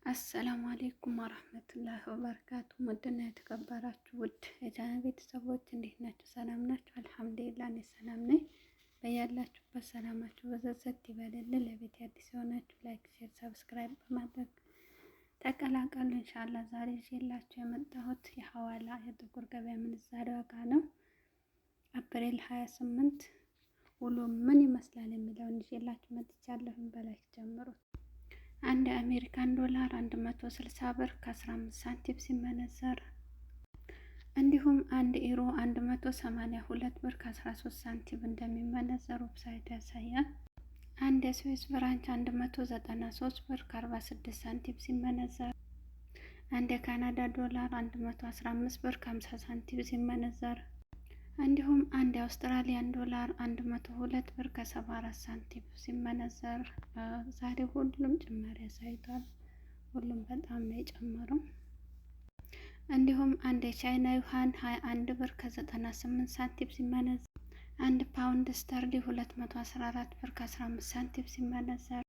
السلام عليكم ورحمة الله وبركاته። ውድና የተከበራችሁ ውድ የቻናል ቤተሰቦች እንዴት ናችሁ? ሰላም ናችሁ? الحمد لله እኔ ሰላም ነኝ። በያላችሁበት ሰላማችሁ ብዝት ይበልልን። ለቤት አዲስ የሆናችሁ like፣ share፣ subscribe በማድረግ ተቀላቀሉ። إن شاء الله ዛሬ ይዤላችሁ የመጣሁት የሐዋላ የጥቁር ገበያ ምንዛሬ ዋጋ ነው። አፕሪል 28 ውሎ ምን ይመስላል የሚለውን ይዤላችሁ መጥቻለሁ። በ like ጀምሩት። አንድ የአሜሪካን ዶላር 160 ብር ከ15 ሳንቲም ሲመነዘር እንዲሁም አንድ ኢሮ 182 ብር ከ13 ሳንቲም እንደሚመነዘር website ኡ ያሳያል። አንድ የስዊስ ፍራንክ 193 ብር ከ46 ሳንቲም ሲመነዘር አንድ የካናዳ ዶላር 115 ብር ከ50 ሳንቲም ሲመነዘር እንዲሁም አንድ የአውስትራሊያን ዶላር 102 ብር ከ74 ሳንቲም ሲመነዘር ዛሬ ሁሉም ጭማሪ አሳይቷል። ሁሉም በጣም ነው የጨመረው። እንዲሁም አንድ የቻይና ዩሃን 21 ብር ከ98 ሳንቲም ሲመነዘር አንድ ፓውንድ ስተርሊንግ 214 ብር ከ15 ሳንቲም ሲመነዘር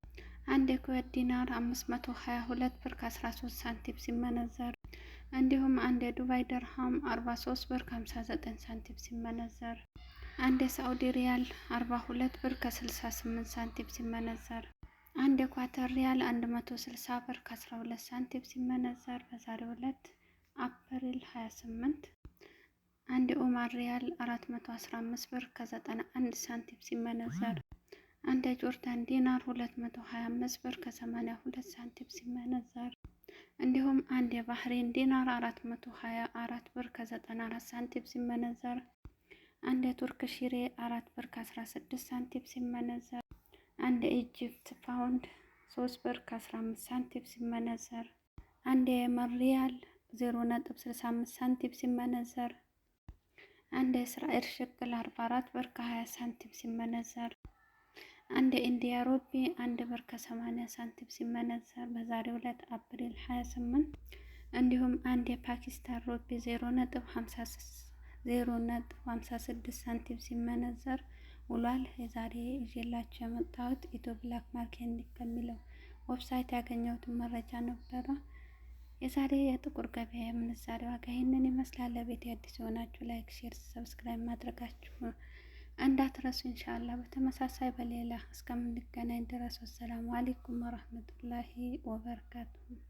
አንድ የኩዌት ዲናር 522 ብር ከ13 ሳንቲም ሲመነዘር እንዲሁም አንድ የዱባይ ደርሃም 43 ብር ከ59 ሳንቲም ሲመነዘር አንድ የሳዑዲ ሪያል 42 ብር ከ68 ሳንቲም ሲመነዘር አንድ የኳተር ሪያል 160 ብር ከ12 ሳንቲም ሲመነዘር በዛሬው ዕለት አፕሪል 28 አንድ የኦማን ሪያል 415 ብር ከ91 ሳንቲም ሲመነዘር አንድ የጆርዳን ዲናር 225 ብር ከ82 ሳንቲም ሲመነዘር እንዲሁም አንድ የባህሬን ዲናር 424 ብር ከ94 ሳንቲም ሲመነዘር አንድ የቱርክ ሊሬ 4 ብር ከ16 ሳንቲም ሲመነዘር አንድ የ Egypt ፓውንድ 3 ብር ከ15 ሳንቲም ሲመነዘር አንድ የየመን ሪያል 0.65 ሳንቲም ሲመነዘር አንድ የእስራኤል ሽቅል 44 ብር ከ20 ሳንቲም ሲመነዘር አንድ የኢንዲያ ሩፒ 1 ብር ከ80 ሳንቲም ሲመነዘር በዛሬው ዕለት አፕሪል 28 እንዲሁም አንድ የፓኪስታን ሩፒ 0.56 ሳንቲም ሲመነዘር ውሏል። የዛሬ ይዤላችሁ የመጣሁት ኢትዮ Black Market ከሚለው website ያገኘሁትን መረጃ ነበረ። የዛሬ የጥቁር ገበያ የምንዛሬ ዋጋ ይህንን ይመስላል። ለቤት አዲስ የሆናችሁ like፣ share፣ subscribe ማድረጋችሁ እንዳትረሱ። إن شاء الله በተመሳሳይ በሌላ እስከምንገናኝ ድረስ والسلام عليكم ورحمة الله وبركاته።